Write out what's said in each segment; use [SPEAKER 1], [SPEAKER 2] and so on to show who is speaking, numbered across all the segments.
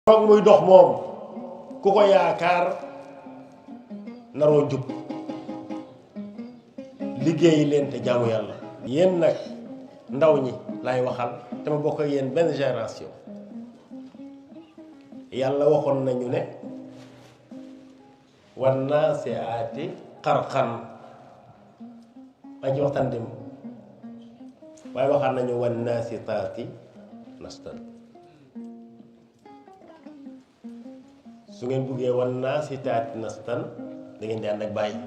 [SPEAKER 1] toog muy dox moom ku ko yaakaar naroo jub liggéey leen te jaamu yàlla. yéen nag ndaw ñi lay waxal te ma bokk ak yéen benn génération. yàlla waxoon nañu ne wan naa see aati xarxan maa ci waxtaan dem waaye waxaat nañu wan naa si taati nastan. su ngeen buggee wan naa si taati nastan da ngeen di ànd ak bàyyi.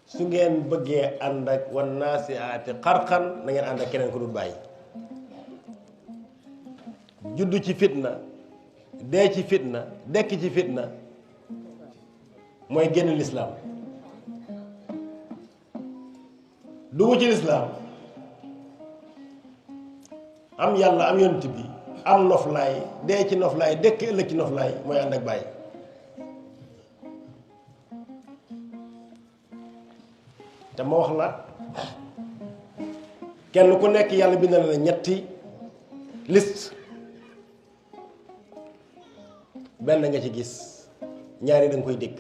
[SPEAKER 1] su ngeen bëggee ànd ak wan naa si aati xarxan da ngeen ànd ak keneen ku dul bàyyi. juddu ci fitna dee ci fitna dekk ci fitna mooy génn lislaam. dugg ci lislaam am yàlla am yonent bi am noflaay dee ci noflaay dekk ëllëg ci noflaay mooy ànd ak bàyyi. te ma wax la kenn ku nekk yàlla bind na la ñetti liste. benn nga ci gis ñaari da nga koy dégg.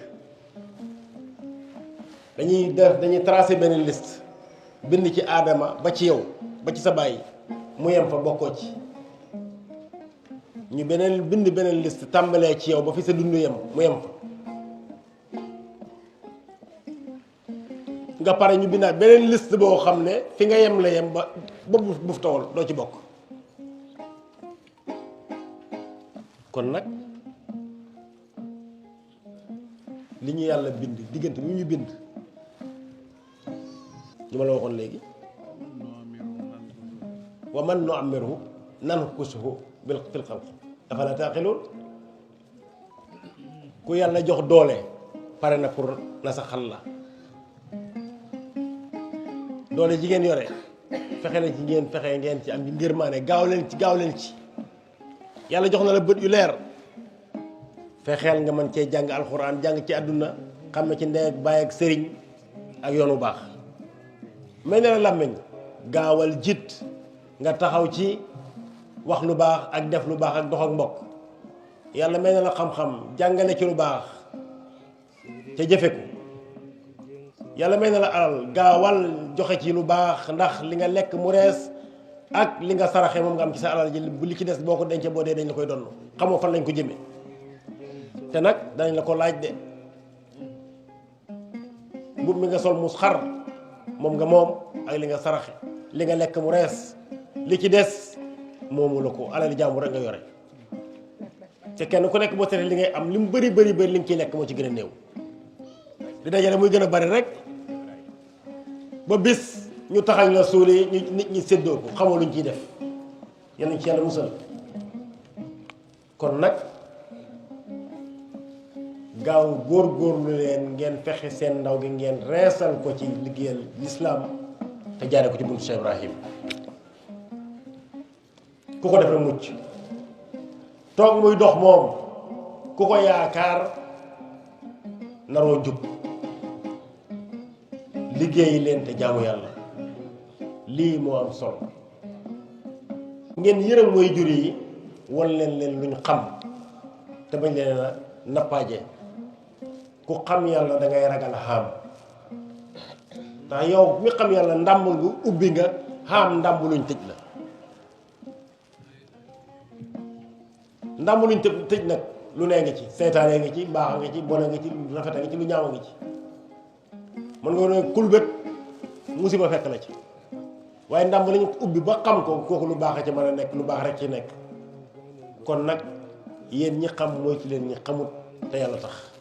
[SPEAKER 1] dañuy tracé benn liste bind ci aadama ba ci yow ba ci sa bàyyi mu yem fa bokkoo ci. ñu bind beneen liste tàmbalee ci yow ba fi sa dund yem mu yem fa. nga pare ñu bindaat beneen liste boo xam ne fi nga yem la yem ba buf tawal doo ci bokk. kon nag li ñu yàlla bind diggante bi ñu bind ñu ma la waxoon léegi wa man nu'ammirhu nankusuhu fil xalq afala taaqiluun. ku yàlla jox doole pare na pour na sa xal la doole ji ngeen yore fexe na ci ngeen ci am ngërmaane gaaw leen ci yàlla jox na la bët yu leer fexeel nga mën cee jàng alxuraan jàng ci àdduna xam na ci ndey ak baay ak sëriñ ak yoon wu baax. may na la làmmiñ gaawal jiit nga taxaw ci wax lu baax ak def lu baax ak dox ak mbokk. yàlla may na la xam-xam jàngale ci lu baax te jëfe ko. yàlla may na la alal gaawal joxe ci lu baax ndax li nga lekk mu rees ak li nga saraxe moom nga am ci sa alal ji bu li ci des boo ko dencee boo dee dañ la koy donn xamoo fan lañ ko jëmee. te nag danañ la ko laaj de mbubb mi nga sol mus xar moom nga moom ak li nga saraxe li nga lekk mu rees li ci des moomu la ko alal jàmbur rek nga yore. te kenn ku nekk boo seetee li ngay am li mu bëri li nga ciy lekk moo ci gën a néew. di dajale muy gën a bari rek ba bis ñu taxañ la suuli ñu nit ñi séddoo ko xamoo luñ ciy def yal nañ ci yàlla musal. kon nag gaaw góorgóorlu leen ngeen fexe seen ndaw gi ngeen reesal ko ci liggéeyal lislaam te jaare ko ci buntu Cheikh Ibrahim. ku ko def rek mucc. toog muy dox moom ku ko yaakaar naroo jub liggéey leen te jaamu yàlla lii moo am solo. ngeen yërëm mooy jur yi wan leen luñ xam te bañ leen a nappaaje. ku xam yàlla da ngay ragal xaam ndax yow mi xam yàlla ndàmb nga ubbi nga xaam ndàmb luñ tëj la. ndàmb luñ tëj nag lu nee nga ci seytaane nga ci baax nga ci bon nga ci rafet nga ci lu ñaaw nga ci. mën nga ne kulbét musiba fekk la ci waaye ndàmb lañu ubbi ba xam ko kooku lu baax a ci mën a nekk lu baax rek ci nekk. kon nag yéen ñi xam mooy ci leen ñi xamut te yàlla tax.